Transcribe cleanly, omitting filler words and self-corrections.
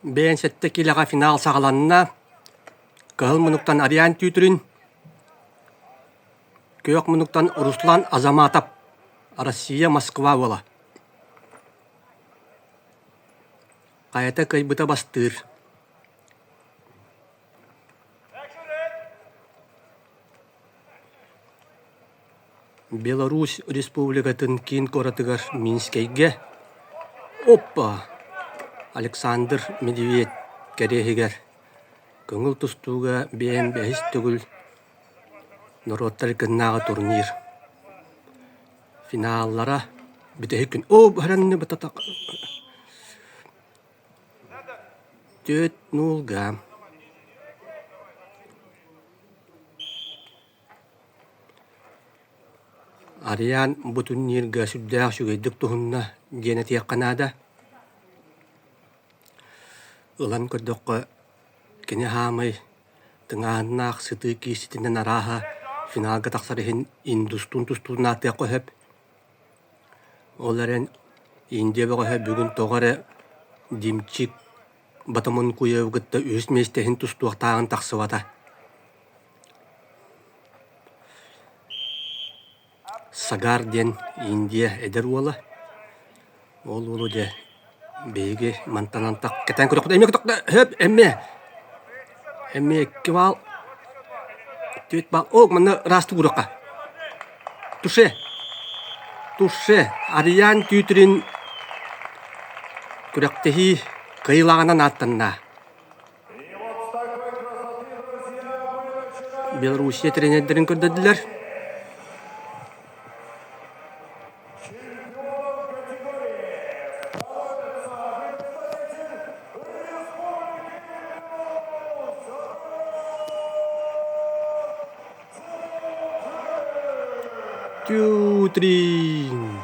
Бэйэн сэттэ киилэҕэ финал саҕаланна. Кыһыл муннуктан Ариан Тютрин, күөх муннуктан Руслан Азаматов, Россия Москва уола. Хайата кыайбыта бастыыр. Беларусь Республикатын киин куоратыгар Минскэйгэ Оппа! Александр Медведь кэриэһигэр көҥүл тустууга биэһин бэһис төгүл норуоттар иккиннээҕи турнир финаллара бүтэһик күн Оо, Түөрт нуулга Ариан бу турнирга сүрдээх үчүгэйдик туһунна диэн этиэххэ наада. Ылан көрдөххө, кини хаамай тыҥааһыннаах сытыы киирситинэн арааһа финалга тахсар иһин индустуун тустуутун ааттыахха сөп. Ол эрэн Индия бөҕөһө бүгүн тоҕо эрэ Димчик Батамонкуевы кытта үһүс миэстэ иһин тустуохтааҕын тахсыбата. Сагар диэн Индия эдэр уола. Ол уолу дьэ биһиги мантан антах кэтээн көрүөхпүт. Эмиэ көтөхтө, хөп, эмиэ. Эмиэ икки баал. Түөрт баал. О, манна ыраастык ууруохха. Туше. Туше. Арыйаан Түүтүрүн күрэхтэһии кыайыылааҕынан ааттанна. Белоруссия тренердэрин көрдөрдүлэр. Тютрин.